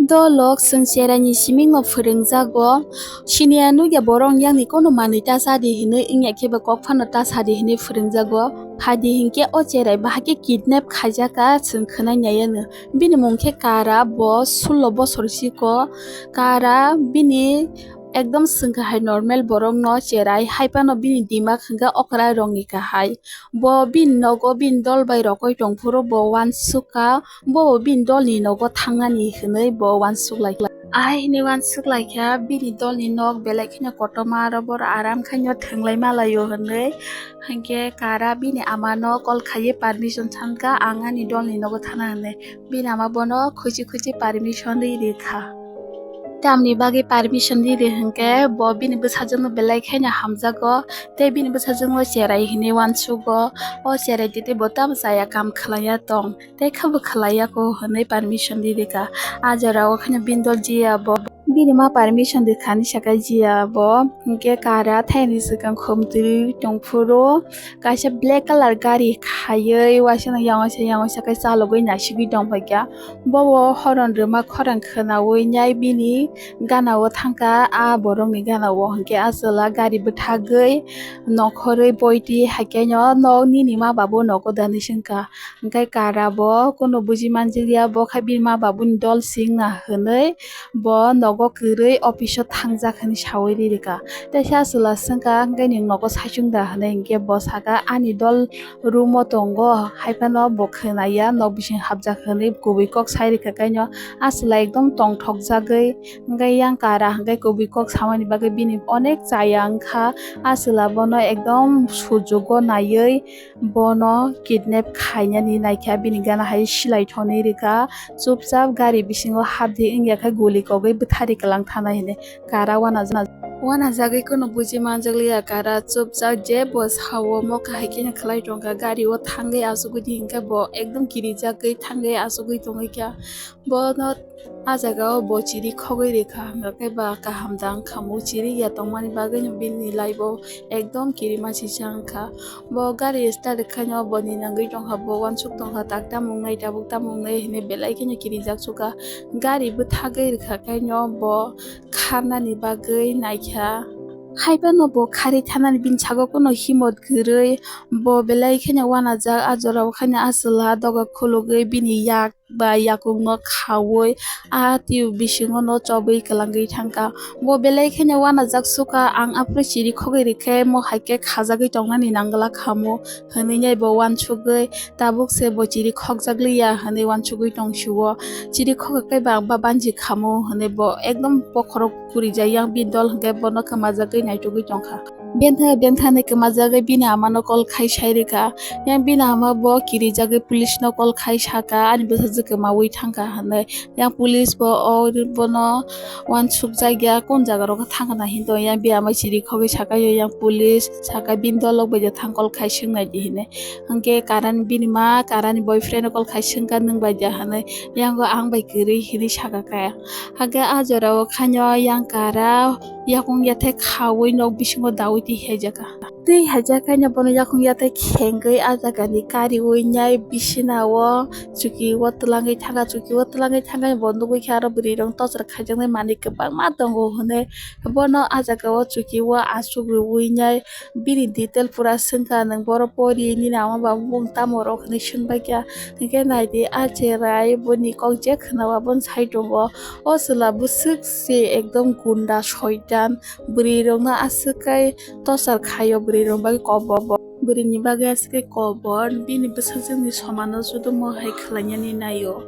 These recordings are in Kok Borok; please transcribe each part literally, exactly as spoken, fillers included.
Dolok chwng cheraini simingno phwrwngjago. Siniya nukya borok yakni kono manwi ta chadi hinwi, wngya khe bo kok phano ta sadi hinwi phwrwngjago. Phaidi hinkhe o cherai bahai khe kidnap khaijaka chwng khwnai naiya no. Bini mung khe Kara, bo sullo bosor chiko. Kara bini ekdom chwng khe hai normal borokno cherai, hai phano bini dimak hwnkhe okra rongni kahai. Bo bini nogo bini dol bai rokoi tongphuru bo uansukha, bo bini dolni nogo thangnani hinwi bo uansuk laikha. Ahai hinwi uansuk laikha, bini dolni nok belai kheno kotorma, aro borok aram khaino thwnglai malaio hinwi. Hinkhe Kara bini amano call khaiwi permission sankha, "Ang ani dolni nogo thana," hinwi. Bini ama bono khuchi khuchi permission rwi rikha. Tamni bagwi permission riri hinkhe bo bini bwsajwkno belai kheno hamjago, tei bini bwsajwkno cherai hinwi uansugo. O cherai tei bo tamo chaya, kam khwlaiya tong, tei khe bo khwlaiya ko hinwi permission ririkha. A jorao kheno bini dol jiya bo. Bini ma permission rwkhani sakha jiya bo. Hinkhe Kara thaini swkang khumtwi tongphuru kaisa black colour gari khaiwi uaisano yang uaisa yang uaisa khe chalogwi naisigwi tongphaikha. Bo o horn rwma khorang khwnawi nai bini gana o thangkha, a borokni gana o hinkhe a chwla gari bwthagwi nongkhorwi boiti, haikhe no nok nini ma babu nogo da hinwi swngkha. Hinkhe Kara bo kunu buji manjak ya, bo khe bini ma babuni dol singna hinwi bo nogo kwrwi office o thangjak hinwi sawi ririkha. Teisa chwla swngkha, "Hinkhe nwng nogo saichung da?" hinwi, hinkhe bo sakha, "Ani dol room o tongo," hai phano bo khwnaya, nok bising hapjak hinwi kubui kok sai rikha. Kaino a chwla ekdom tongthokjagwi, hinkhe yang Kara hinkhe kubui kok samani bagwi bini onek chaya wngkha. A chwla bono ekdom sujugo naiwi bono kidnap khainani naikha, bini gana hai silai thonwi rikha. Chupchap gari bisingo hapdi wngya khe guli kogwi bwthari kwlang thana hinwi Kara uanajak. Uanajagwi kunu buji manjakliya Kara, chupchap je bo sao mokha hai kheno khwlai tongkha, gari o thangwi achugwi di hinkhe bo ekdom kirijagwi thangwi achugwi tongwi kha. Bono a jaga o bo chiri khogwi rikha, hwnkhe ba kaham da wngkha mo, chiri ya tongmani bagwi no bini life o ekdom kirima sisa wngkha. Bo gari start rwkhaino boni nangwi tongkha, bo uansuk tongkha, tak tamung nai, tabuk tamung nai hinwi belai kheno kirijak sukha. Gari bwthagwi rwkha kaino bo kharnani bagwi naikha. Hai phano bo kharwi thanani bini sago kunu himot kwrwi, bo belai kheno uanajak. A jorao kheno a chwla doga khulugwi bini yak ba yakungno khaui a twi bisingo no chobwi kwlangwi thangkha. Bo belai kheno uanajak sukha, ang aphuru chiri khogwi rikhe mo hai khe khajagwi tongnani nangla khamu hinwi nai bo uansugwi, tabuk se bo chiri khokjakliya hinwi uansugwi tongsiwo. Chiri khokha khe ba ang ba banji khamu hinwi bo ekdom bokhorok kurijak, yang bini dol hinkhe bono kwmajagwi naitugwi tongkha. Bentha bentha hinwi kwmajagwi bini amano call khai sai rikha. Yang bini ama bo kirijagwi police no call khai saka, "Ani bwsajwk kwmaui thangkha," hinwi. Yang police bo o bono uansukjak ya, kon jaga rogo thangkha na hinwi tong. Yang bini ama chiri khogwi saka, yang police saka, "Bini dolok bai ja thang call khai swngnai di," hinwi. Hinkhe Karani bini ma Karani boyfriend no call khai swngkha, "Nwng bai ja?" hinwi. Yang o, "Ang bai kwrwi," hinwi saka kha. Hakhe a jorao khaino yang Kara yakung yathai khaui nok bisingo daui twi haijakha. Twi haijakhaino bono yakung yathai khengwi a jagani kariui nai bisina o chuki o twlangwi thangkha, chuki o twlangwi thangkha bo nugwi kha aro bwrwi rok tochor khaijaknai manwi kwbangma tongo hinwi bono a jaga o chuki o achuk rwui nai bini detail pura swngkha, "Nwng boro pori nini ama ba bumung tamo rok?" hinwi swngbaikha. Hinkhe naidi a cherai boni kok je khwnao abono sai tongo. O chwla bwswk se ekdom gunda soitan, bwrwi rokno aswk kai tochar khaio, bwrwi rok bagwi kobor. Bwrwi ni bagwi aswk kai kobor, bini bwsajwk ni somano joto mo hai khwlainani naio.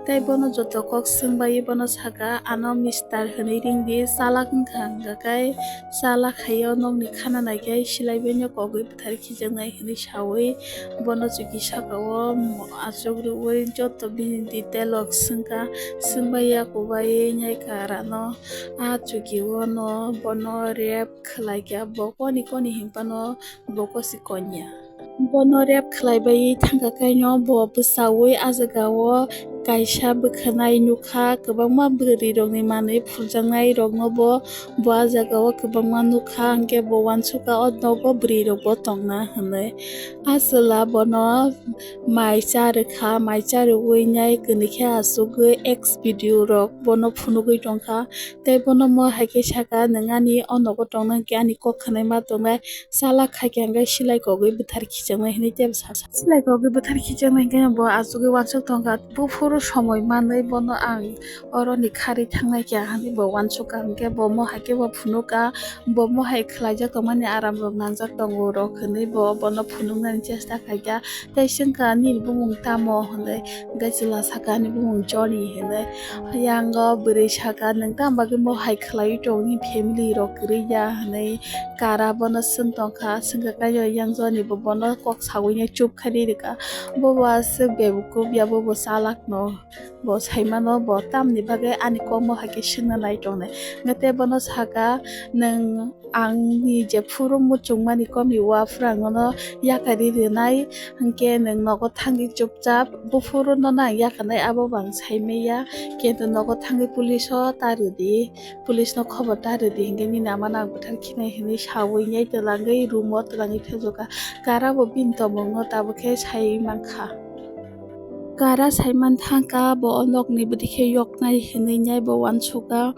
Tei bono joto kok swngbai bono saka, "Ano mister hinwi ringdi, chalak wngkha, hwnkha kai chalak haio nokni khana naikhai silai baino kogwi bwthar khijaknai," hinwi saui bono chuki saka o achuk rwui joto bini detail rok swngkha. Swngbai ya kubai nai Karano a chuki o no bono rape khwlaikha, bo koni koni hinphano bo kosi konya. Bono rape khwlaibai thangkha kaino bo bwsaui a jaga o Kaisa bwkhanai nukha, kwbangma bwrwirokni manwi phurjaknairokno bo, bo ah jagao kwbangma nukha, hwnkhe bo uansukha o nogo bwrwirokbo tongna hwnwi. A chwla bono mai cha rwkha, mai cha rwui nai kwnwi khe achugwi X video rok bono phunugwi tongkha. Tei bono mo hai khe saka, "Nwng ani o nogo tongna hwnkhe ani kok khwnai ma tongnai, chalak khai khe hwnkhe silai kogwi bwthar khichaknai," hwnwi tei bwsa silai kogwi bwthar khichaknai hwnkhe bo achugwi uansuk tongkha. Buphuru somoi manwi bono ang oroni kharwi thangnai khe hwnwi bo uansukha, hwnkhe bo mo hai khe bo phunukha, bo mo hai khlaijak tongmani aram rok nangjak tongo rok hwnwi bo bono phunuknani chesta khaikha. Tei swngkha, "Nini bumung tamo?" hwnwi. Hwnkhe chwla saka, "Ani bumung Johnny," hwnwi. Yango bwrwi saka, "Nwng tamo bagwi mo hai khlaiwi tong, nini family rok kwrwi ya?" hwnwi kara bono swng tongkha. Swngkha kaiyo yang Johnny bo bono kok saui nai chup khai rwkha. Bo bo aswk bebukuf ya, bo bo chalak no. Bo saimano bo tamni bagwi ani kokno hai khe swngna nai tongnai. Hwnkhe tei bono saka, "Nwng angni jephuru muchungmani komi uaphuru ang nono yakarwi rwnai, hwnkhe nwng nogo thangwi chupchap, buphuru nono ang yakarnai abo bo ang saimanya, kintu nogo thangwi police o ta rwdi, police no khobor ta rwdi, hwnkhe nini amano ang bwthar khinai," hwnwi saui nai twlangwi room o twlangwi thajokha. Kara bo bini tongmungno tabuk khe sai mankha. Kara saiman thangkha, bo o nokni bwdikhe yoknai hwnwi nai bo uansukha.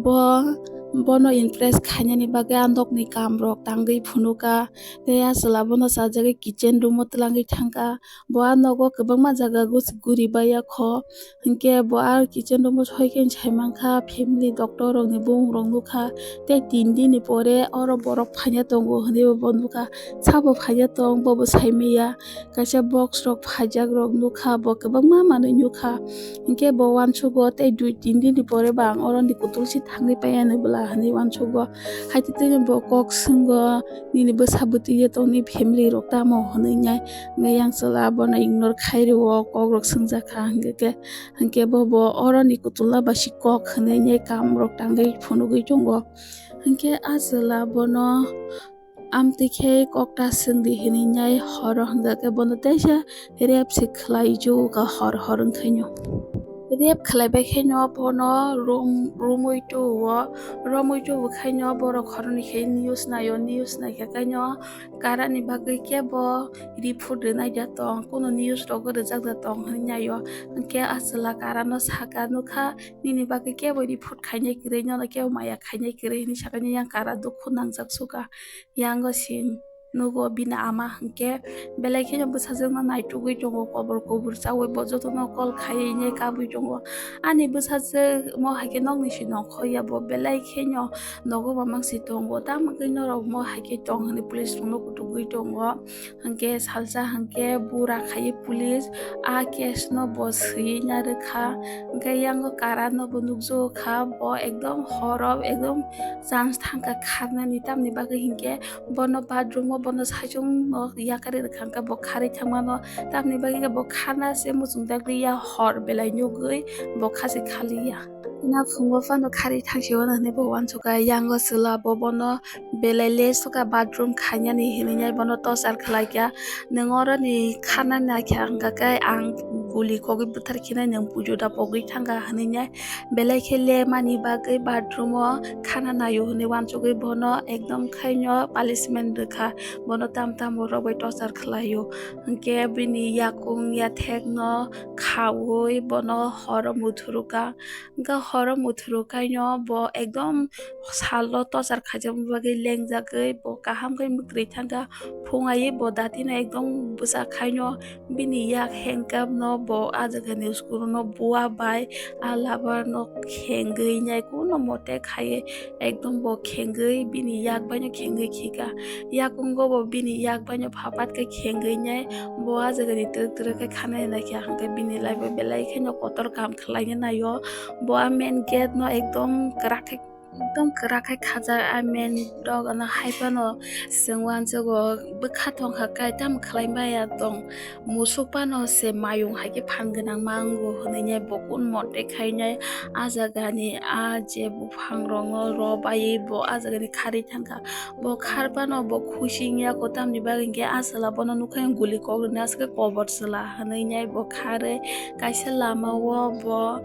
Bo, bono impress khainani bagwi a nokni kamrok tangwi phunukha. Tei a chwla bono chajagwi kitchen room o twlangwi thangkha. Bo a nogo kwbangma jaga gus-, guri baiya kho. Hinkhe bo a kitchen room o soi khe sai mankha, family doctor rokni bumung rok nukha. Tei tin din ni pore oro borok phaina tongo hwnwi bo nukha. Sabo phaina tong, bo bo saimanya. Kaisa box rok phaijak rok nukha, bo kwbangma manwi nukha. Hinkhe bo uansugo tei dui tin din ni pore ba ang oroni kutulsi thangwi paiya ni bwla hwnwi uansugo. Haitwi twi bo kok swngo, "Nini bwsa bwtwi ye tong, nini family rok tamo?" hwnwi nai. Hwnkhe yang chwla bono ignore khai rwo, kok rok swngjak kha, hwnkhe khe, hwnkhe bo bo oroni kutulna bai si kok hwnwi nai kam rok tangwi phunugwi tongo. Hwnkhe a chwla bono amtwi khe kokta swngdi hwnwi nai horo hwnkha khe bono teisa rape se khlai jokha hor hor wngkhaino. Rape khlai bai khaino bono rom-, romwi tuo, romwi tuo khaino borok horoni khe news naio, news naikha khaino karani bagwi kebo report rwnai da tong, kuno news rogo rwjak da tong hwnwi naio. Hwnkhe a chwla karano saka, "Nukha, nini bagwi kebo report khainai kwrwi, nono kebo maya khainai kwrwi," hwnwi sakani yang kara dukhu nangjak sukha. Yango sin nugo bini ama, hwnkhe belai kheno bwsajwkno naitugwi tongo, kobor kobor chaui bo jotono call khaiwi nai kabwi tongo. "Ani bwsajwk mo hai khe nokni si nongkho ya, bo belai kheno nogo mamang si tongo, tamo khe norok mo hai khe tong?" hwnwi police rokno kutugwi tongo. Hwnkhe salsa hwnkhe bura khaiwi police a case no bo swiwi narwkha. Hwnkhe yango kara no bo nukjago kha, bo ekdom horo ekdom chance thangkha kharnani, tamni bagwi hinkhe bono bathroom o bono saichung no yakarwi rwkha, hwnkhe bo kharwi thangmano, tamni bagwi khe bo kharna se muchungjakliya, hor belai nugwi bo khasi khaliya. Ina phungo phano kharwi thangsi uanani bo uansukha, yango chwla bo bono belai le sukha bathroom khainani hinwi nai bono torture khlaikha. "Nwng oroni khana naikha hwnkha khe ang guli kogwi bwthar khinai, nwng pujo da pogwi thangkha," hwnwi nai belai khe lemani bagwi bathroom o khana naio hwnwi uansugwi bono ekdom khaino punishment rwkha, bono tam tam borok bai torture khlaio. Hwnkhe bini yakung yathekno khaui bono horo muthurukha. Hwnkhe horo muthuru kaino bo ekdom salo torture khaijakma bagwi lengjagwi bo kaham khe mwkrwi thangkha. Phung aiwi bo datino ekdom bwsa khaino bini yak handcuff no bo ah jagani school no bua bai ah labar no khengwi nai kuno mote khaiwi ekdom bo khengwi bini yak baino khengwi khika. Yakungo bo bini yak baino phapat khe khengwi nai bo ah jagani twrwk twrwk khe khanai naikha, hwnkhe bini life o belai kheno kotor kam khlaina naio. Bo a main gate no ekdom kwrak khe Ekdom kwrak khai khajak, I mean, dogano hai phano chwng uansugo bwkha tongkha kai tamo khlai maya tong, musuk phano se mayung hai khe phan gwnang ma wngo hwnwi nai bo kun mote khainai. A jagani a je buphang rokno ro baiwi bo a jagani kharwi thangkha. Bo khar phano bo khusi wngya ko, tamni bagwi hinkhe a chwla bono nukha guli kok rwna aswk kobor chwla hwnwi nai bo kharwi kaisa lama o bo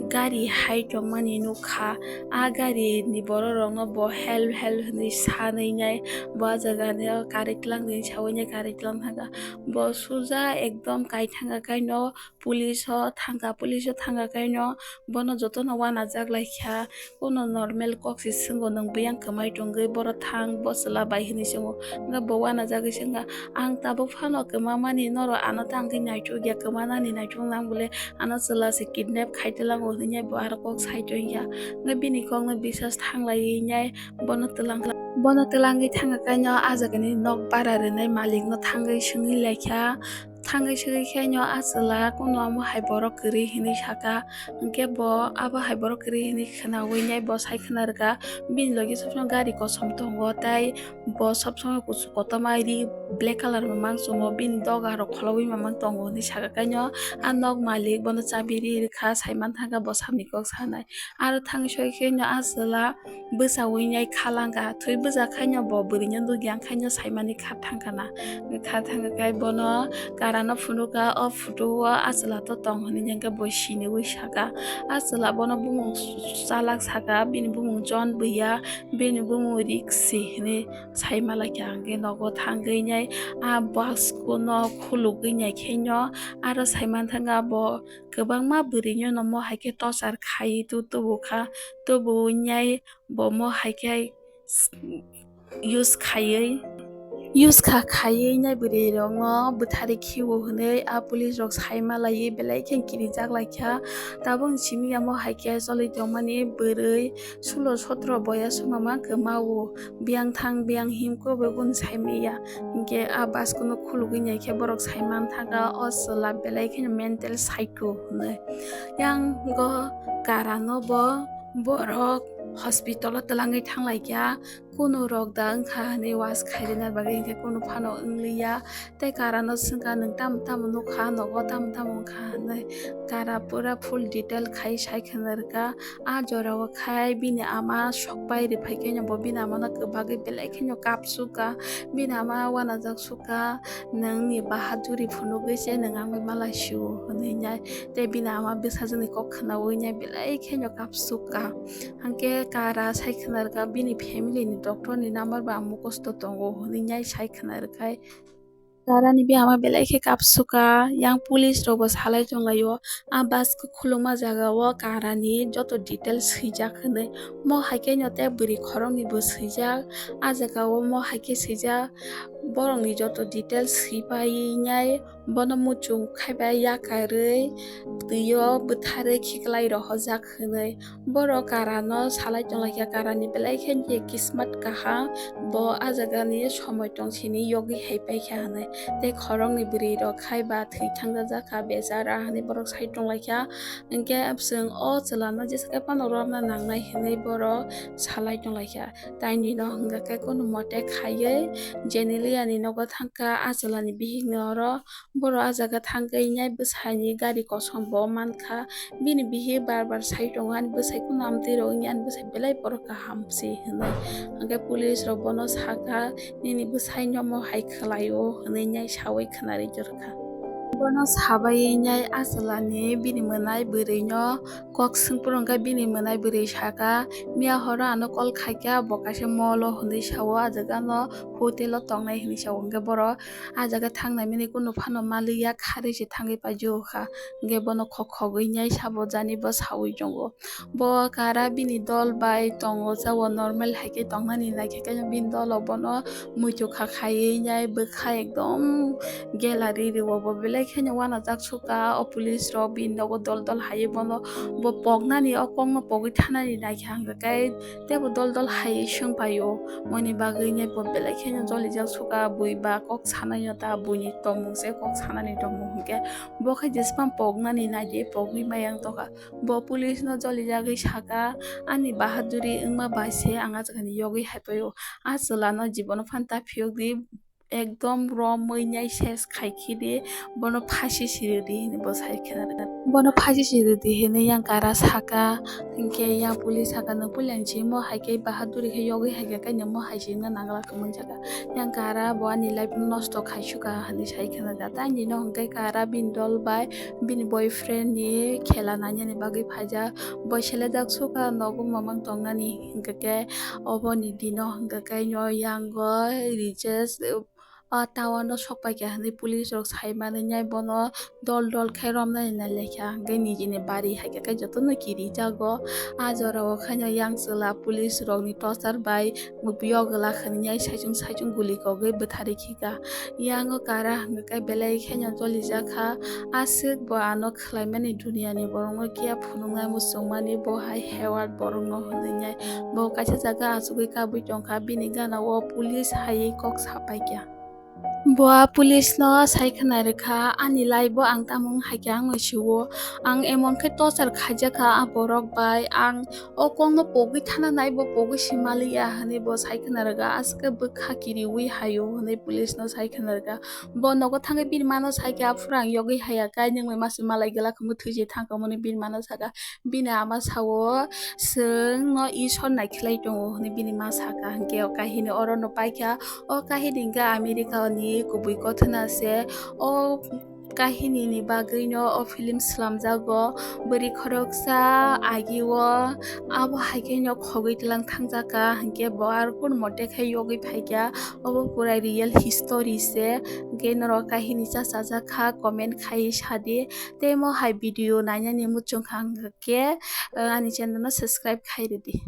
gari hai tongmani nukha. A gari ni borok rokno bo help help hwnwi sanwi nai bo a jaga ni o karwi tlang di sawi nai karwi tlang thangkha. Bo suja ekdom kaithanga kaino police o thangkha, police o thangkha kaino bono jotono uanajak laikha. Kuno normal kok se swngo, nwng biyang kwmai tongwi boro thang bo chwla bai hwnwi swngo. Hwnkhe bo uanajagwi swngkha, "Ang tabuk phano kwmamani norok ano tangwi naitukya, kwmanani naituk nang bole, ano chwla se kidnap khai twlango," hwnwi bo aro kok sai tongya. Hwnkhe bini kokno bisas thanglaiwi nai bono twlang, bono twlangwi thangkha kaino a jagani nok bara rwnai malikno thangwi swngwi laikha. Thangwi swngwi khe no a chwla kuno omo hai borok kwrwi hinwi saka, hwnkhe bo abo hai borok kwrwi hinwi khwnawi nai bo sai khwna rwkha. Bini logi sob somoi gari kosom tongo, tai bo sob somoi kuchuk kotorma ri black colour mamang chwngno bini doga rok khulogwi mamang tongo hinwi saka kaino a nok malik bono chabi ri rwkha, sai manthangkha bo samni kok sanai. Aro thangwi soi khe no a chwla bwchawi nai khalangkha, thwi bwchak khaino bo bwrwino nukya, khaino saimani kha thangkha na. Kha thangkha khai bono karano phunukha, o photo o a chwla to tong hinwi hwnkhe bo siniwi saka. A chwla bono bumung chalak saka, bini bumung John Bwya, bini bumung Riksi hinwi saima laikha. Hwnkhe nogo thangwi nai a basko no khulugwi nai khaino aro saimanthangkha bo kwbangma bwrwino no mo hai khe torture khaiwi tu-, tubukha, tubuwi nai bo mo hai khe use khaiwi, use kha khaiwi nai bwrwi rokno bwtharwi khiwo hwnwi a police rok saima laiwi belai khe kirijak laikha. Tabuk simi ya mo hai khe choli tongmani bwrwi sulo sotro boyas mama kwmawo, biyang thang biyang him kwbwi gun saimaya. Hinkhe a basko no khulugwi nai khe borok saimanthangkha o chwla belai kheno mental psycho hwnwi. Yang go karano bo borok hospital o twlangwi thanglaikha, kunu rok da wngkha hwnwi was khairina bagwi hinkhe kunu phano wngliya. Tei karano swngkha, "Nwng tamo tamo nukha, nogo tamo tamo wngkha?" hwnwi kara pura full detail khai sai khwna rwkha. A jorao khai bini ama sokpai rwphai khe bo bini amano kwbagwi belai kheno kapsukha. Bini ama uanajak sukha, "Nwng ni bahaduri phunugwi se nwng ang bai malai sio," hwnwi nai. Tei bini ama bwsajwkni kok khwnawi nai belai kheno kapsukha. Hwnkhe kara sai khwna rwkha, bini family ni doctor ni number bo ang mukhusto tongo hwnwi nai sai khwna rwkhai. Karani biyama belai khe kapsukha, yang police rok bo salai tonglaio. A bus khulukma jaga o karani joto details swijak hinwi. Mo hai khe no tei bwrwi khoroknwi bo swijak. A jaga o mo hai khe swijak, borokni joto details swipai nai bono muchung khaibai yakarwi twi o bwtharwi khiklai rohorjak hinwi. Borok karano salai tonglaikha, karani belai khe je kismat kaham, bo a jagani somoi tong sini yogwi hai paikha hinwi. Tei khoroknwi bwrwi rok khai ba thwi thangjajakha bechara hinwi borok sai tonglaikha. Hinkhe chwng o chwlano jesa khe phano romna nangnai hinwi borok salai tonglaikha. Taini no hwnkha khe kono mote khaiwi Genelia ni nogo thangkha, a chwlani bihik ni oro. Borok a jaga thangwi nai bwsai ni gari kosom bo mankha. Bini bihik bar bar sai tongo, "Ani bwsai kunu amtwi rw wngya, ani bwsai belai borok kaham se," hinwi. Hwnkhe police rok bono sakha, "Nini bwsai no mo hai khwlai o," hinwi nai sawi khwnarwi jorkha. Bono sabai nai a chwlani bini mwnai bwrwi no kok swngphuru hwnkhe bini mwnai bwrwi sakha, "Miya horo ano call khaikha, bo kaisa mall o," hinwi sao, a jaga no hotel o tongnai hinwi sao. Hwnkhe borok a jaga thangnai mani kunu phano maliya, kharwi se thangwi paijukha. Hwnkhe bono khok khogwi nai sabo jani bo sawi tongo. Bo kara bini dol bai tongo, jabo normal hai khe tongnani naikhe khe bini dolo bono muitu kha khaiwi nai bwkha ekdom gallery rwo bo belai Khe no uanajak suka o police rok bini nogo dol dol hai bono bo poknani, o kokno pogwi thanani naikha hwnkhe kai teibo dol dol hai swngpaio. Moni bagwi nai bo belai kheno jolijak suka bui ba kok sanai no ta buini tongmung se kok sanani tongmung hwnkhe bo khe jesphang poknani naidi pogwi maya wng tongkha. Bo police no jolijagwi saka, "Ani bahaduri wngma bai se ang a jagani yogwi hai paio. A chwla no jibono phano ta phiyok di, ekdom romwi nyai ses khai khidi bono phasi siri di," hinwi bo sai khna rwkha. Bono phasi siri di hinwi yang kara saka, hinkhe yang police saka, "Nwng puila ni chini mo hai khe bahaduri khe yogwi hai khe kaino mo hai chini na nangla kwmwi jaka." Yang kara bo ani life no nosto khai suka hinwi sai khna rwkha. Tei nini no hinkhe kara bini dol bai bini boyfriend ni khela nainani bagwi phaijak. Bo selejak suka nogo mamang tongnani, hinkhe khe oboni dino hinkhe khe no yango Rijesh, o town o sokpaikha hinwi police rok saimani nai bono dol dol khe romnani nai lekha, hinkhe nijini bari hai khe jotono kirijago. A jora o khaino yang chwla police rokni torture bai Bo piyok gwlak hwnwi saichung saichung guli kogwi bwtharwi khika. Yango kara hwnkhe belai kheno jolijak kha. Aswk bo ano khlaimani duniani borokno kiya phunuknai muchungmani bo hai hewar borokno hwnwi nai. Bo kaisa jaga achugwi kabwi tongkha, bini gana o police haiwi kok sapaikha. Bo a police no sai khna rwkha, "Ani life o ang tamo wng hai khe ang no sio, ang emon khe torture khaijakha a borok bai, ang o kokno pogwi thana nai bo pogwi si maliya," hinwi bo sai khna rwkha. Aswk khe bwkha kiriwi haio hinwi police no sai khna rwkha. Bo nogo thangwi bini mano sai khe, "Aphuru ang yogwi haya, kainwi masa malai gwlak hinwi thwi se thangkha," hwnwi bini mano saka. Bini ama sao, "Chwng no Isor naikhlai tongo," hinwi bini ma saka. Hinkhe o kahini oro no paikha. O kahini hinkhe America ni kubui kothona se. O kahini ni bagwi no o film swlamjago. Bwrwi khoroksa agi o abo hai khe no khogwi tlang thangjak kha, hinkhe bo aro kunu mote khe yogwi phaikha. Obo pura real history se. Hinkhe norok kahini cha chajak kha, comment khai sadi. Tei mo hai video nainani muchung kha hwnkhe, ani channel no subscribe khai rwdi.